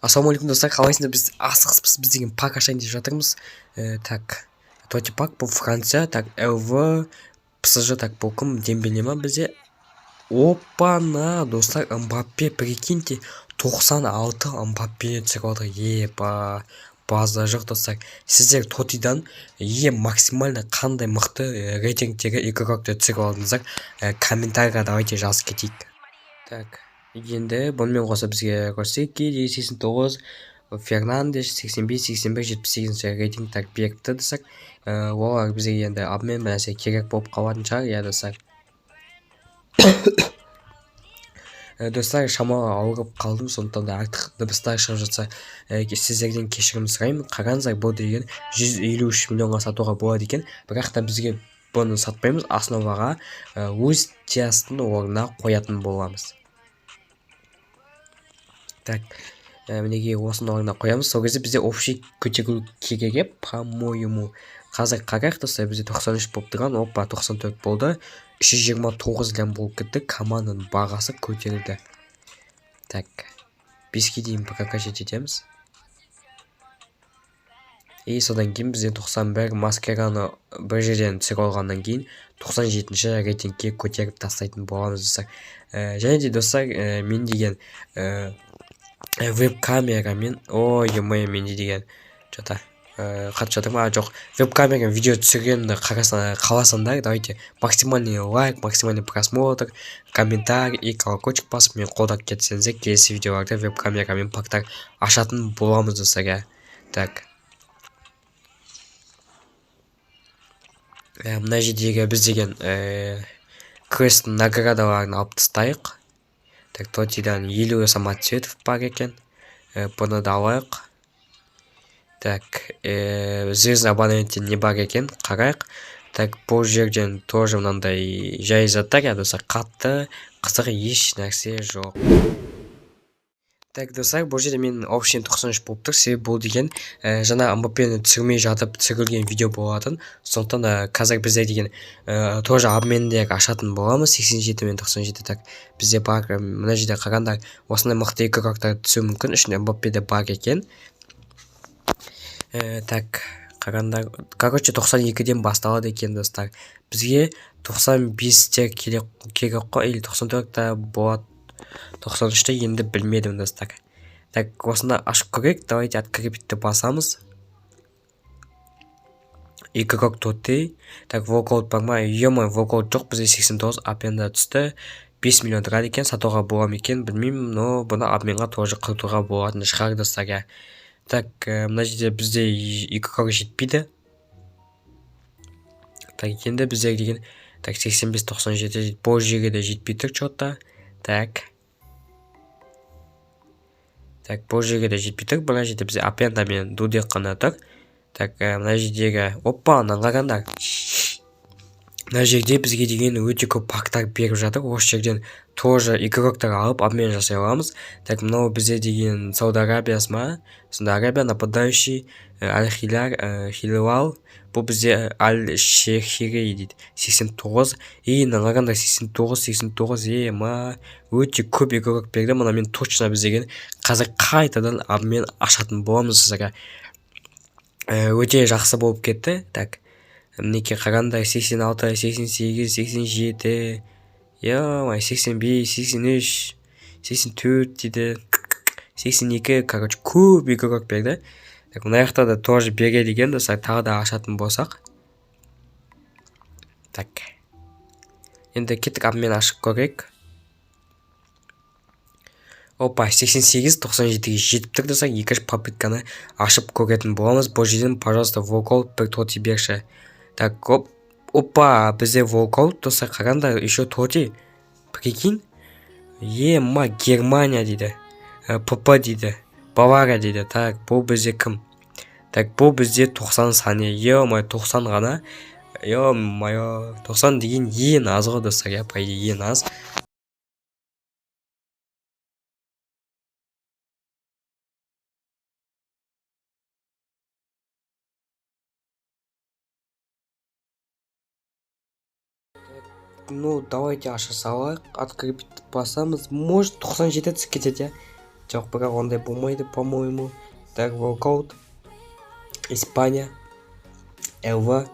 Ассалаумағалейкум, достар, қалайсыңдар? Біз асығыспыз, біз деген пак ашайын деп жатырмыз. Так, TOTY пак, бұл Франция, так, ЛВ, ПСЖ, так, бұл кім? Дембеле ма бізде? Опа-на, достар, Мбаппе, прикиньте, 96 Мбаппені түсіріп алдық. Еба, база жоқ, достар. Сіздер TOTY-дан ең максимально қандай мықты рейтингтегі игрокты түсіріп алдыңыздар? Комментарийға давайте жазып кетейік. Так, енді бұнымен қоса бізге Росеки 89, Фернандеш 85, 81, 78 рейтинг, так, беріпті, достар. Олар бізге енді обмен бір нәрсе керек болып қалатын шығар, иә, достар. Достар, шамалы ауырып қалдым, сондықтан да артық дыбыстар шығып жатса, сіздерден кешірім сұраймын. Қараңыздар, бұл деген 153 миллионға сатуға болады екен, бірақ та бізге бұны сатпаймыз, основаға өз Диастың орнына қоятын боламыз. Так, мінекей, осының орнына қоямыз. Сол кезде бізде общий көтерілу керек, по-моему. Қазір қарайық, достар, бізде 93 болып тұрған, опа, 94 болды. 329 лям болып кетті, команданың бағасы көтерілді. Так, 5-ке дейін прокачать етеміз. И содан кейін бізде 91 Маскераны бір жерден түсіріп алғаннан кейін 97-ші рейтингке көтеріп тастайтын боламыз, достар. Және де, достар, мен деген веб камерамен, ой, ё, менде деген че-то қатып жатыр ма? Жоқ, веб камерамен видео түсіргенімді қаласаңдар, давайте максимальный лайк, максимальный просмотр, комментарий и колокольчик басып, мені қолдап кетсеңіздер, келесі видеоларда веб камерамен пактар ашатын боламыз, достар, иә. Так, мына жердегі біз деген квесттің наградаларын алып тастайық. Так, TOTY-дан 50 самоцветов бар екен, бұны да алайық. Так, звездный абоненттен не бар екен, қарайық. Так, бұл жерден тоже мынандай жай заттар, иә, достар, қатты қызық еш нәрсе жоқ. Так, достар, бұл жерде менің общий 93 болып тұр, себебі бұл деген жаңа Мбаппені түсірмей жатып түсірілген видео болатын. Сондықтан да қазір біздер деген тоже обмендер ашатын боламыз 87 мен 97. Так, бізде бар, мына жерде қараңдар, осындай мықты игроктар түсуі мүмкін, ішінде Мбаппе де бар екен. Так, қараңдар, короче, 92-ден басталады екен, достар. Бізге 95-тер керек қой, или 94 та болады, 93-те енді білмедім, достар. Так, осында ашып көрейік, давайте открепить басамыз. Игрок TOTY. Так, walkout бар ма? Ё-моё, walkout жоқ, бізде 89 Опенда түсті. 5 миллион тұрады екен, сатуға бола ма екен, білмеймін, но бұны обменға тоже құртуға болатын шығар, достар, иә. Так, мына жерде бізде игрок жетпейді. Так, енді бізде деген, так, 85, 97, бұл жерге де жетпей тұр че-то. Так. Так, бұл жерге де жетпей тұр. Мына жерде бізде Опенда мен Дудек қана тұр. Так, мына жердегі, опа, мынаны қараңдар. Мына жерде бізге деген өте көп пактар беріп жатыр. Осы жерден тоже игроктар алып обмен жасай аламыз. Так, мынау бізде деген Сауд Арабиясы ма? Сонда Арабия нападающий, Аль Хиляр, Хилал. Бұл бізде Аль Шехири дейді. 89. И мына қараңдар, 89, 89, ема, өте көп игрок берді. Мына мен точно біз деген қазір қайтадан обмен ашатын боламыз, достар. Өте жақсы болып кетті. Так, мінекей, қараңдар, 86, 88, 87, ё, 85, 83, 84 дейді, 82, короче, көп игрок берді. Так, мына жақта да тоже береді екен, достар, тағы да ашатын болсақ. Так, енді кеттік, обмен ашып көрейік. Опа, 88, 97-ге жетіп тұр, достар. Екінші попытканы ашып көретін боламыз. Бұл жерден, пожалуйста, walkout бір TOTY берші. Так, оп, опа, бізде walkout, достар, қараңдар, еще TOTY. Прикинь? Ема, Германия дейді. ПП дейді. Бавария дейді. Так, бұл бізде кім? Так, бұл бізде 90 Сане. Ё-моё, 90 ғана. Ё-моё, 90 деген ең аз ғой, достар, иә, по идее ең аз. Ну, давайте аша салайық. Открепить басамыз. Может, 97 түсіп кетеді, иә. Жоқ, бірақ ондай болмайды, по-моему. Так, walkout. Испания. ЛВ.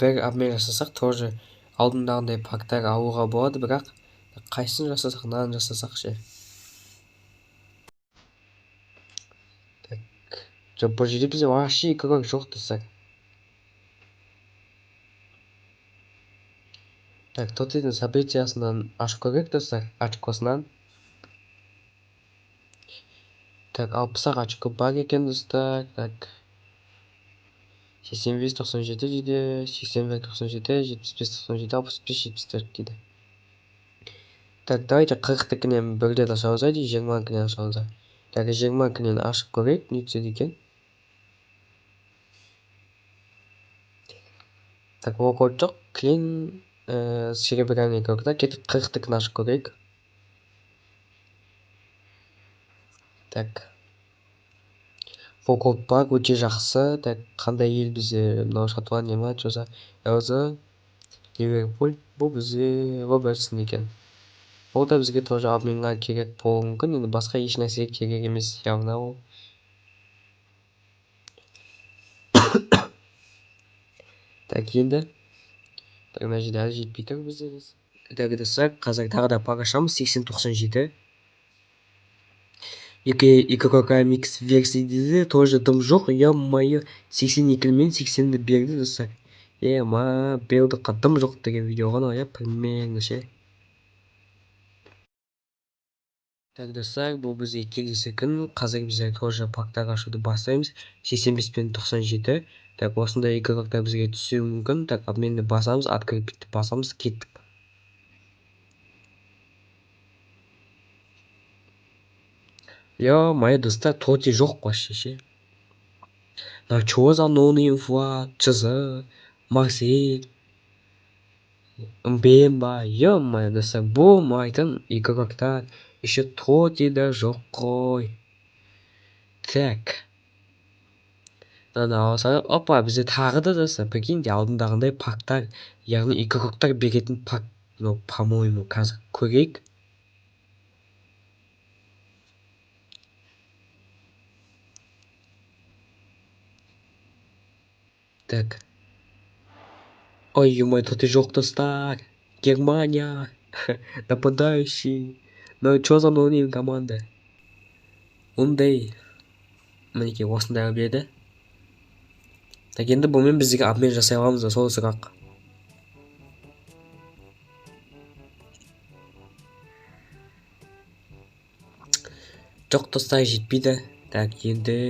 Бір обмен жасасақ, тоже алдындағындай пактар алуға болады, бірақ қайсысын жасасақ, мынаны жасасақ ше? Так, жоқ, бұл жерде бізде вообще игрок жоқ, достар. Так, Тотидің событиясынан ашып көрейік, достар, очкосынан. Так, 60 ақ очко бар екен, достар. Так, 85, 97 дейді, 81, 97, 75, 97, 65, 74 дейді. Так, давайте 40-тікінен бірден ашамыз ба, 20-кінен ашамыз ба? Так, 20-кінен ашып көрейік, не түседі екен. Так, walkout жоқ, клин, серебряный игрок. Кеттік, 40-тікін ашып көрейік. Так, walkout бар, өте жақсы. Так, қандай ел бізде? Мынау Шотландия ма, что за ЛЗ? Ливерпуль. Бұл бізде Робертсон екен. Ол да бізге тоже обменға керек болуы мүмкін. Енді басқа еш нәрсеге керек емес явно ол. Так, енді так, мына жерде әлі жетпей тұр бізде. Так, достар, қазір тағы да пак ашамыз. 80, 97. Екі игрок микс версия дейді, тоже дым жоқ. Ё-моё, 82 мен 80-ді берді, достар. Ема, Белдыққа дым жоқ деген видео ғой мынау, иә, примерно ше. Так, достар, бұл бізге келесі күн. Қазір біздер тоже пактар ашуды бастаймыз. 85 пен 97. Так, осындай игроктар бізге түсуі мүмкін. Так, обменді басамыз, открытті басамыз, кеттік. Ё-моё, достар, Тоти жоқ вообще ше. Мынау чё за ноунейм флаг, ЧЗ, Марсель, Мбемба, ё-моё, достар, болмайтын игроктар. Еще Тоти да жоқ қой. Так. Мынаны алсақ, опа, бізде тағы да, достар, прикиньте, алдындағындай пактар, яғни игроктар беретін пак Мынау, по-моему, қазір көрейік. Так. Ой, ё-моё, тут и жоқ, достар. Германия. Нападающий. Ну, чё за ноунейм команда? Ондай. Мінекей, осындай берді. Так, енді бұнымен біз обмен жасай аламыз ба, сол сұрақ. Жоқ, достар, жетпейді. Так, енді.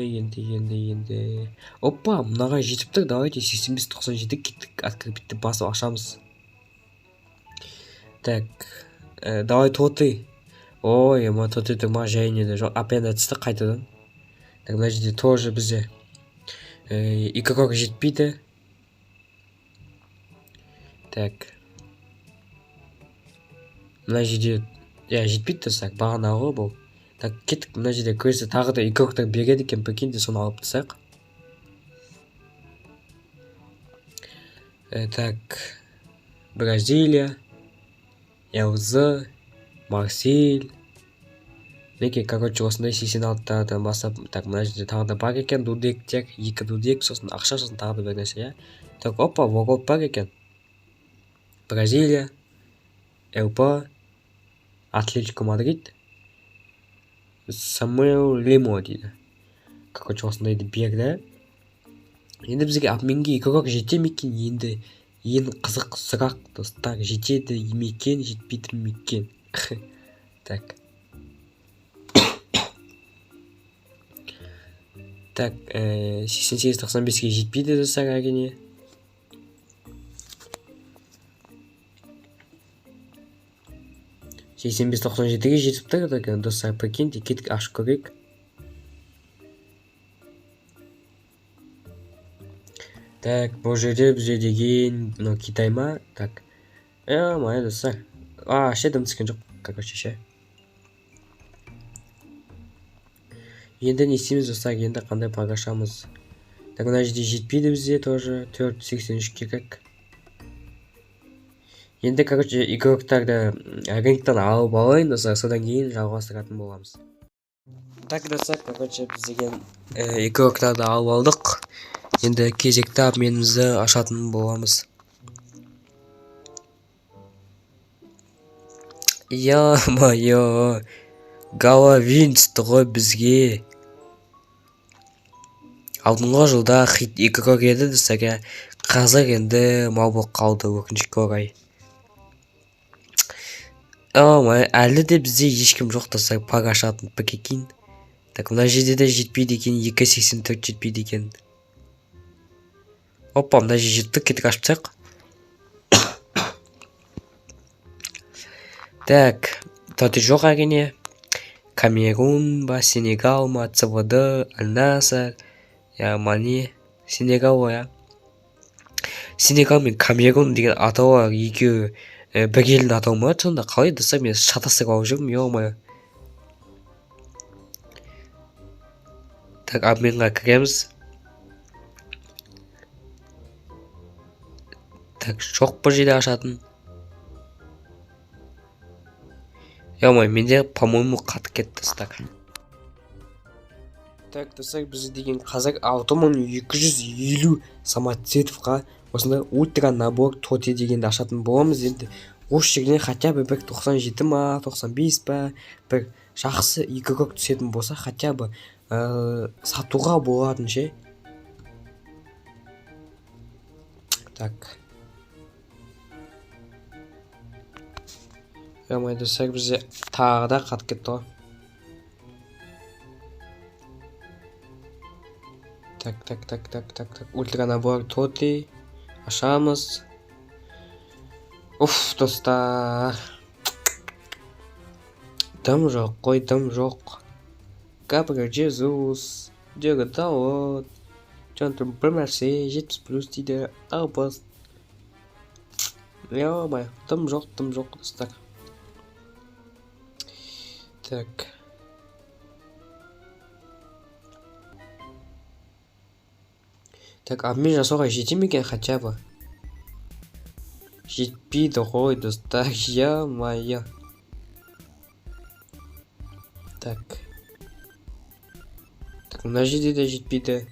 Опа, мынаға жетіп тұр. Давайте 85-97 кеттік. Открытті басып ашамыз. Так, давай тоты. Ой, ема тоты тұрма жайын еді. Жоқ, опять түсті қайтадан. Так, мына жерде тоже бізде игрок жетпейді. Так. Мына жерде, иә, жетпейді, достар, бағана ғой бұл. Так, кеттік, мына жерде көрсе тағы да игроктар береді екен, прикиньте, соны алып тастайық. Так, Бразилия, ЛЗ, Марсель. Мінекей, короче, осындай 86-тардан бастап, так, мына жерде тағы да бар екен, дудектер, екі дудек, сосын ақша, сосын тағы да бір нәрсе, иә. Так, опа, ворот бар екен. Бразилия, ЛП, Атлетико Мадрид, Самуэл Лемо дейді. Короче, осындайды берді. Енді бізге обменге игрок жете ме екен? Енді ең қызық сұрақ, достар, жетеді ме екен, жетпейді ме екен? Так. Так, 88-95-ке жетпейді, достар, әрине. 85-97-ге жетіп тұр екен, достар, прикиньте, кеттік ашып көрейік. Так, бұл жерде бізде деген мынау Китай ма? Так. Е, достар. А, ше, дым түскен жоқ, короче, ше. Енді не істейміз, достар? Енді қандай пак ашамыз? Так, мына жерде жетпейді бізде тоже. 483 керек. Енді, короче, игроктарды рыноктан алып алайын, достар, содан кейін жалғастыратын боламыз. Так, достар, короче, біз деген игроктарды алып алдық. Енді кезекті обменімізді ашатын боламыз. Ё-моё, Головин түсті ғой бізге. Алдыңғы жылда хит игрок еді, достар, қазір енді мал болып қалды, өкінішке орай. Ой, әлі де бізде ешкім жоқ, достар, пак ашатын, прикинь. Так, мына жерде де жетпейді екен, 2.84 жетпейді екен. Опа, мына жерде жеттік, кеттік ашып тастайық. Так, тоты жоқ әрине. Камерун ба, Сенегал ма, ЦВД, Аль-Наср, я Мане, Сенегал ғой, иә. Сенегал мен Камерун деген атаулар екеуі бір елдің атауы ма сонда? Қалай, достар, мен шатастырып алып жүрмін, ё-моё. Так, обменға кіреміз. Так, жоқ бұл жерде ашатын. Ё-моё, менде, по-моему, қатып кетті, достар. Так, достар, бізде деген қазір 6250 самоцветовқа осындай ультра набор тоте дегенді ашатын боламыз. Енді осы жерден хотя бы бір 97 ма, 95 па, бір жақсы игрок түсетін болса, хотя бы сатуға болатын ше. Так. Ё-моё, достар, бізде тағы да қатып кетті ғой. Так, так, так, так, так, так. Ультра набор тоти ашамыз. Уф, достар. Дым жоқ қой, дым жоқ. Габриэл Жезус, Диого Далот, Джонатан бір нәрсе, 70 плюс дейді, 60. Ё-моё, дым жоқ, дым жоқ, достар. Так. Так, обмен жасауға жете ме екен хотя бы? Жетпейді ғой, достар, ё-моё. Так. Так, мына жерде де жетпейді.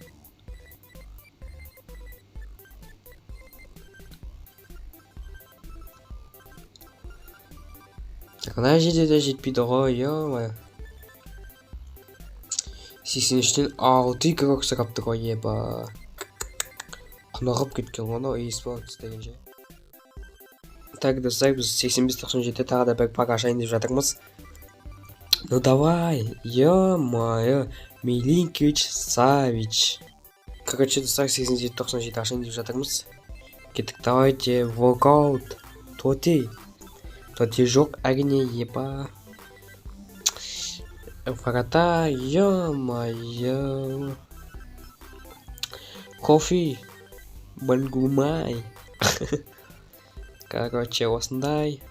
Так, мына жерде де жетпейді ғой, ё-моё. 83-тен 6 игрок сұрап тұр ғой, еба. Құнығып кеткен ғой анау eSports деген ше. Так, достар, біз 85-97 тағы да бір пак ашайын деп жатырмыз. Ну давай, ё-моё, Милинкович Савич. Короче, достар, 87-97 ашайын деп жатырмыз. Кеттік, давайте, walkout. Тоти. Тоти жоқ, әрине, еба. Врата, ё-моё. Кофе. Бангумай. Короче, осындай.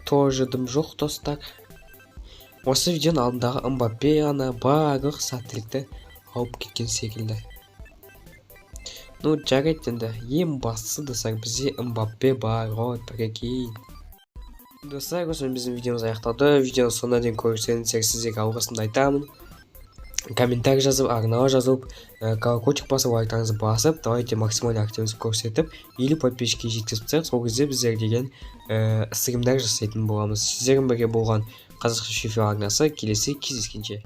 Тоже дым жоқ, достар. Осы видеоның алдындағы Мбаппе ғана барлық сәттілікті алып кеткен секілді. Ну, жарайды енді. Ең бастысы, достар, бізде Мбаппе бар ғой, прикинь. Достар, осымен біздің видеомыз аяқталды. Видеоны соңына дейін көрсеңіздер, сіздерге алғысымды айтамын. Комментарий жазып, арнаға жазылып, колокольчик басып, лайктарыңызды басып, давайте максимально активность көрсетіп, 50 подписчикке жеткізіп тастайық. Сол кезде біздер деген стримдер жасайтын боламыз. Сіздермен бірге болған Қазақша Фифа арнасы, келесі кездескенше.